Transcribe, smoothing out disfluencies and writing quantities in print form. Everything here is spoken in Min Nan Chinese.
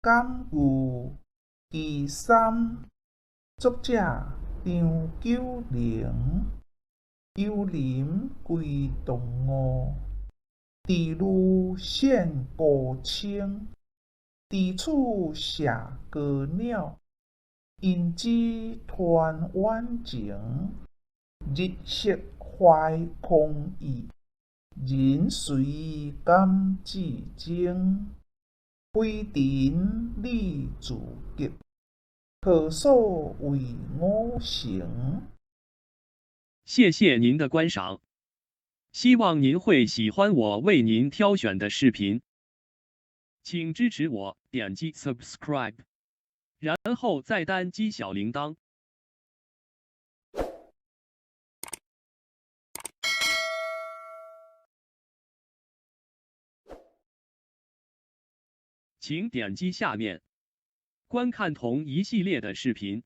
感遇其三，作者張九齡。幽林歸洞悟，智慮現孤清。知處射高鳥，因之傳遠情。日色懷空意，人隨感至精。非塵理自極，何所為我成？謝謝您的觀賞，希望您會喜歡我為您挑選的視頻，請支持我點擊 subscribe，然後再單擊小鈴鐺。請點擊下面觀看同一系列的視頻。